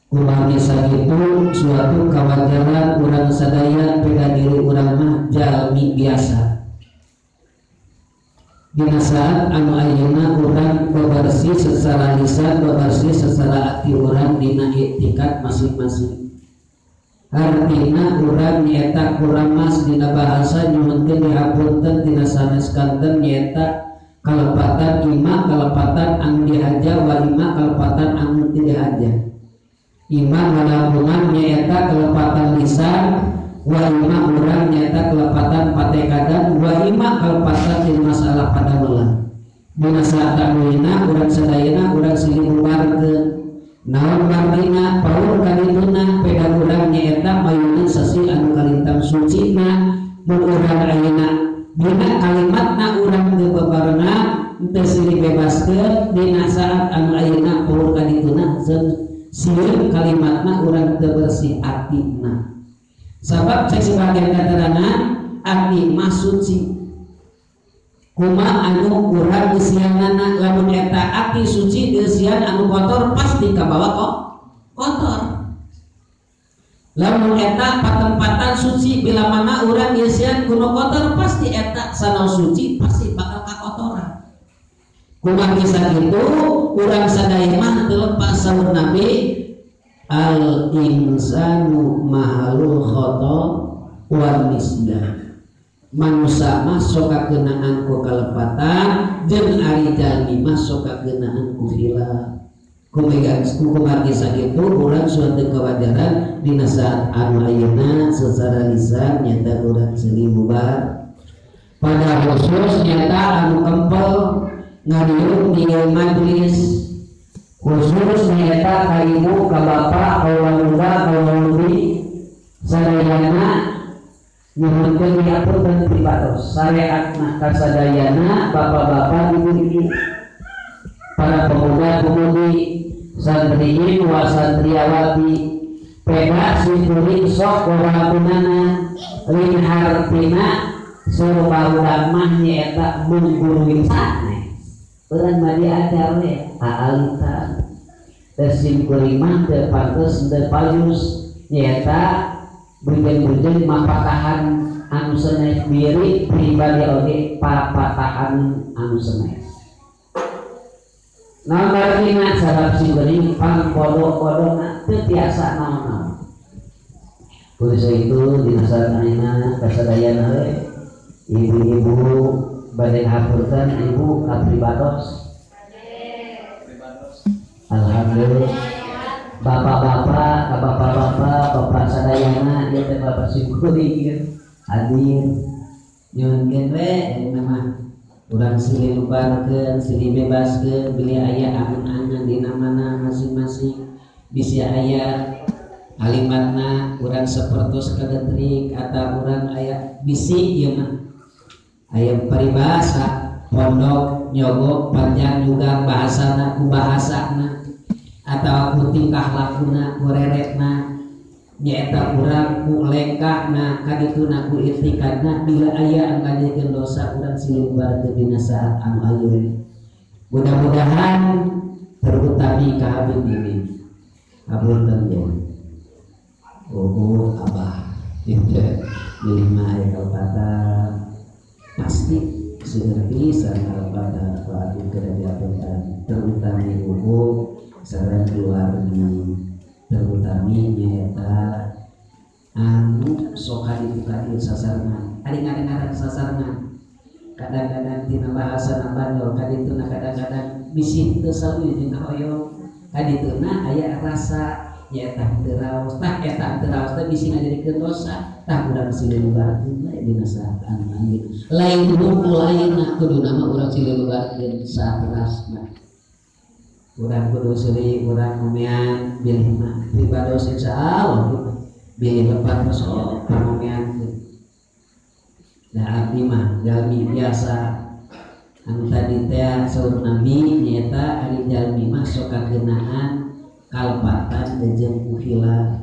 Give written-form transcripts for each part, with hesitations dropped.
Kumargi sakitu suatu kawajaran urang sadaya peda diri urang mah jalmi biasa. Dina saat anu ayeuna urang bebersih secara lisan, bebersih secara hati urang dina iktikad masing-masing. Artina urang nyaeta kuramas dina bahasa nyuhunkeun dihapunten tina sanes kanten nyaeta kalepatan ima kalepatan anu dihaja wa ima kalepatan anu teu dihaja. Ima ngalangkungan nyaeta kalepatan lisan wa ima urang nyaeta kalepatan patekadan wa ima kalepatan dina masalah padamelan. Dina saat ayeuna urang sadayana urang silih bubarkeun. Naon martina paur kadituna peda urang nyaeta mayunan sasih anu kalintang sucina mun urang ayeuna dina kalimatna urang teu bebarengan teu silih bebaskeun dina saat anu ayeuna paur kadituna sieun kalimatna urang teu bersih atina. Sabab cek sebagian katerangan ati mah suci. Kuma anu urang geusianana lamun eta ati suci geusian anu kotor pasti kabawa kok kotor. Lamun eta patempatan suci bila mana urang geusian kuno kotor pasti eta sanaos suci pasti bakal kakotoran. Kuma kisah itu urang sadaya mah teu lepas saur Nabi al insanu mahalul khata wal misdah. Manusia mah sok kageunaan ku kalepatan jeung ari jalmi mah sok kageunaan ku hilap. Kumargi sakitu urang suatu kewajaran dina saat anu ayeuna secara lisan nyata urang silih bubar. Pada khusus nyata anu kempel ngariung di majelis khusus nyata ka ibu ka bapak kaula muda kaula mudi sadayana nyuhunkeun diaturkeun pribados syariatna kasadayana bapak-bapak ibu-ibu para pemuda-pemudi santriin wa santriawati peda simkuring sok wawalkunana lin hartina suruh barudak mah nyaeta mungguruin sanes urang mah diajar we aalitan teh simkuring mah teu pantes teu payus nyaeta bujeng-bujeng mapatahan anu sanes diri pribadi oge papatahan anu sanes. Naon artina sabab simkuring pang bodoh-bodohna teu tiasa naon-naon. Khusus itu dina saat ayeuna kasadayana we ibu-ibu bade hapunten ibu ka pribados. Alhamdulillah. Bapak-bapak, bapak-bapak, bapak sadayana ieu teh bapak simkuring hadir nyuhunkeun we ayeuna mah urang silih lubarkeun, silih bebaskeun bilih aya angan-angan dina mana masing-masing bisi aya kalimatna urang sapertos kagetrik atawa urang aya bisi ieu mah aya paribasa pondok nyogok panjang juga bahasana ku bahasana atau ku tingkah lakuna ku reretna nyaeta urang ku lengkahna kadituna ku irtikadna bila aya anu ngajadikeun dosa urang silih bubarkeun dina saat anu ayeuna. Mudah-mudahan terutami ka Habib ini. Hapunten ya. Oh abah itu bilih mah aya kalepatan pasti seueur pisan kalepatan ku abdi keur diapunten terutami ibu sareng keluargi terutami nyaeta anu sok kaditu ka dieu sasarengan ari ngaran sasarengan kadang-kadang tina bahasa bandol kadituna kadang-kadang bisi teu sawi jeung kahoyong kadituna aya rasa nyaeta teu raos tah eta teu raos teh bisi ngajadikeun dosa tah urang silih lubarkeun we dina saat anu ayeuna lain hungkul ayeuna kuduna mah urang silih lubarkeun saterasna. Urang kudu silih urang ngomean bilih mah pribados insyaallah bilih lepat sok pangomeankeun. Da abdi mah jalmi biasa anu tadi teh saur Nabi nyaeta ari jalmi mah sok kageunaan kalepatan jeung ku hilaf.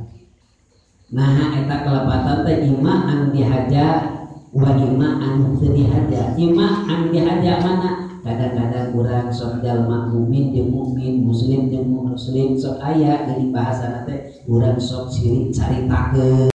Nah eta kalepatan teh ima anu dihaja wa ima anu teu dihaja. Ima anu dihaja mana? Kadang-kadang urang sok jalma mukmin jeung mukmin, muslim jeung muslim, sok aya geuning bahasana teh urang sok sirik caritakeun.